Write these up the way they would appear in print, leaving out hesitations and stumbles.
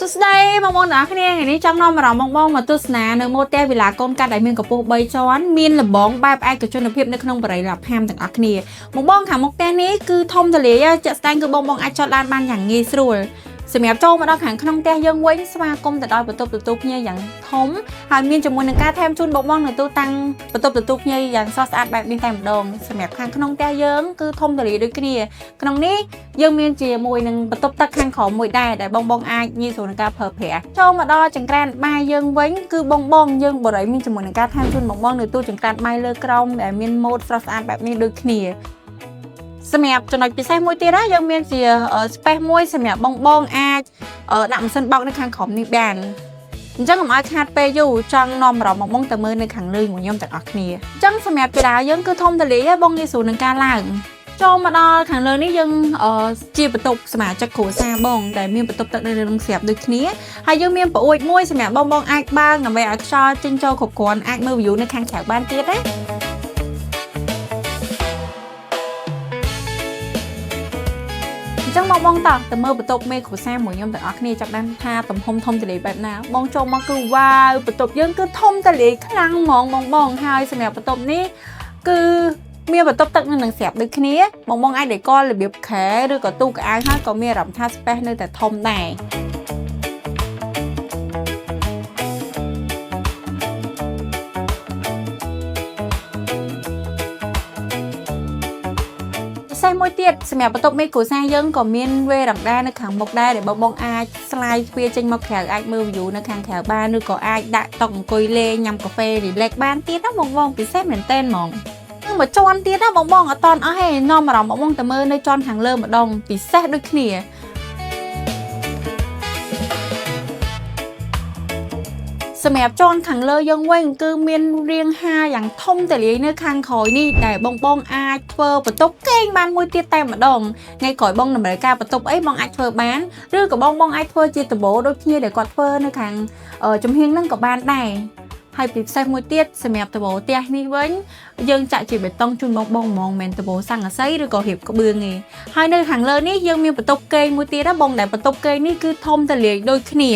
សួស្តីបងប្អូនទាំងអស់គ្នាថ្ងៃនេះចង់នាំអារម្មណ៍បងៗមកទស្សនានៅម៉ូទែលវិឡាកូនកាត់ដែលមានកម្ពស់3ជាន់មានលបងបែបឯកជនភាពនៅក្នុងបរិយាផាមទាំងអស់គ្នាបងបងខាងមុខផ្ទះនេះគឺធំទូលាយជាក់ស្ដែងគឺបងបងអាចចតឡានបានយ៉ាងងាយស្រួលសម្រាប់ចូលមកដល់ខាងក្នុងផ្ទះយើងវិញស្វាគមន៍ទៅដល់បន្ទប់ទទួលភ្ញៀវយ៉ាងធំហើយមានជាមួយនឹងការថែមជូនបងបងនៅទូតាំងបន្ទប់ទទួលភ្ញៀវយ៉ាងស្រស់ស្អាតបែបនេះតែម្ដងសម្រាប់ខាងក្នុងផ្ទះយើងគឺធំទូលាយដូចគ្នាក្នុងនេះ យើងមានជាមួយនឹងបន្ទប់ទឹកខាងក្រោមមួយដែរដែលបងបងអាចងាយស្រួលក្នុងការប្រើប្រាស់ចូលមកដល់ចង្ក្រានបាយយើងវិញគឺបងបងយើងបរិយមានជាមួយនឹងការថែមជូនបងបងនៅទូចង្ក្រានបាយលើក្រោមដែលមានម៉ូដស្រស់ស្អាតបែបនេះដូចគ្នាសម្រាប់ចំណុចពិសេសមួយទៀតណាយើងមានជា space មួយសម្រាប់បងបងអាចដាក់ម៉ាស៊ីនបោកនៅខាងក្រោមនេះបានអញ្ចឹងកុំឲ្យខាតពេលយូរចង់នាំអារម្មណ៍បងបងទៅមើលនៅខាងលើជាមួយខ្ញុំទាំងអស់គ្នាអញ្ចឹងសម្រាប់ជដាយើងគឺធំទូលាយហើយបងងាយស្រួលនឹងការឡើង ចូលមកដល់ខាងលើនេះយើងជាបន្ទប់សមាជិកគ្រួសារបងដែលមានបន្ទប់ទឹកនៅក្នុងស្រាប់ដូចគ្នាហើយយើងមានប្អួយមួយសម្រាប់បងបងអាចបើកដើម្បីឲ្យខ្យល់ចេញចូលគ្រប់គ្រាន់អាចមើល view នៅខាងក្រៅបានទៀតណាអញ្ចឹងបងបងតោះទៅមើលបន្ទប់មេគ្រួសារមួយខ្ញុំទាំងអស់គ្នាចាប់បានថាទំហំធំទូលាយបែបណាបងចូលមកគឺវ៉ាវបន្ទប់យើងគឺធំទូលាយខ្លាំងហ្មងបងបងហើយសម្រាប់បន្ទប់នេះគឺ មានបន្ទប់ទឹកនៅនឹងស្រាប់ដូចគ្នាបងបងអាចដេករបៀបខែឬក៏ទូកៅអៅហើយក៏មានអារម្មណ៍ថា space នៅតែធំដែរពិសេសមួយទៀតសម្រាប់បន្ទប់មេគ្រួសារយើងក៏មានវេរ៉ង់ដានៅខាងមុខដែរដែលបងបងអាចស្លាយទ្វារចេញមកក្រៅអាចមើល view នៅខាងក្រៅបានឬក៏អាចដាក់តុអង្គុយលេងញ៉ាំកាហ្វេ relax បានទៀតណាបងបងពិសេសមែនទែនហ្មង នឹងមួយជាន់ទៀតណាបងបងអត់តន់អស់ទេនាំអារម្មណ៍បងបងទៅមើលនៅជាន់ខាងលើម្ដងពិសេសដូចគ្នាសម្រាប់ជាន់ខាងលើយើងវិញគឺមានរាងហាយ៉ាងធំទូលាយនៅខាងក្រោយនេះដែលបងបងអាចធ្វើបន្ទប់គេងបានមួយទៀតតែម្ដងថ្ងៃក្រោយបងតម្រូវការបន្ទប់អីបងអាចធ្វើបានឬក៏បងបងអាចធ្វើជាដបោដូចគ្នាដែលគាត់ធ្វើនៅខាងចំហៀងហ្នឹងក៏បានដែរហើយពិសេសមួយទៀតសម្រាប់ដបោផ្ទះនេះវិញ យើងចាក់ជាបេតុងជូនបងបងហ្មងមិនមែនដបូស័ង្កសីឬក៏រៀបក្បឿងទេហើយនៅខាងលើនេះយើងមានបន្ទប់គេងមួយទៀតណាបងដែលបន្ទប់គេងនេះគឺធំទូលាយដូចគ្នា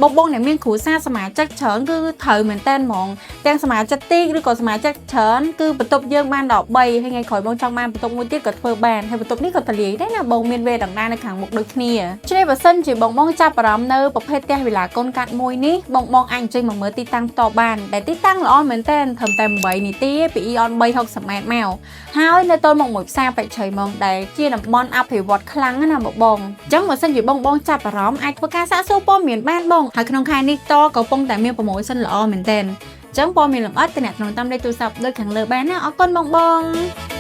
បងបងដែលមានគ្រួសារសមាជិកច្រើនគឺត្រូវមែនតើហ្មងទាំងសមាជិកតិចឬក៏សមាជិកច្រើនគឺបន្ទប់យើងបានដល់3ហើយថ្ងៃក្រោយបងចង់បានបន្ទប់មួយទៀតក៏ធ្វើបានហើយបន្ទប់នេះក៏ទូលាយដែរណាបងមានវេរ៉ង់ដានៅខាងមុខដូចគ្នាច្នេះបើសិនជាបងបងចាប់អារម្មណ៍នៅប្រភេទផ្ទះវិឡាកូនកាត់មួយនេះបងបងអាចអញ្ជើញមកមើលទីតាំងផ្ទាល់បានដែលទីតាំងល្អមែនតើត្រឹមតែ8នាទីពី Aeon 360ម៉ែត្រមកហើយនៅទល់មុខមួយផ្សារបច្ច័យហ្មងដែលជាតំបន់អភិវឌ្ឍខ្លាំងណាស់បងបងអញ្ចឹងបើសិនជាបងបងចាប់អារម្មណ៍អាចធ្វើការសាកសួរព័ត៌មានបានបងហើយក្នុងខែនេះតក៏កំពុងតែមាន promotion ល្អមែនតើអញ្ចឹងព័ត៌មានលម្អិតតំណតំតាមលេខទូរស័ព្ទដូចខាងលើបានណាអរគុណបងបង។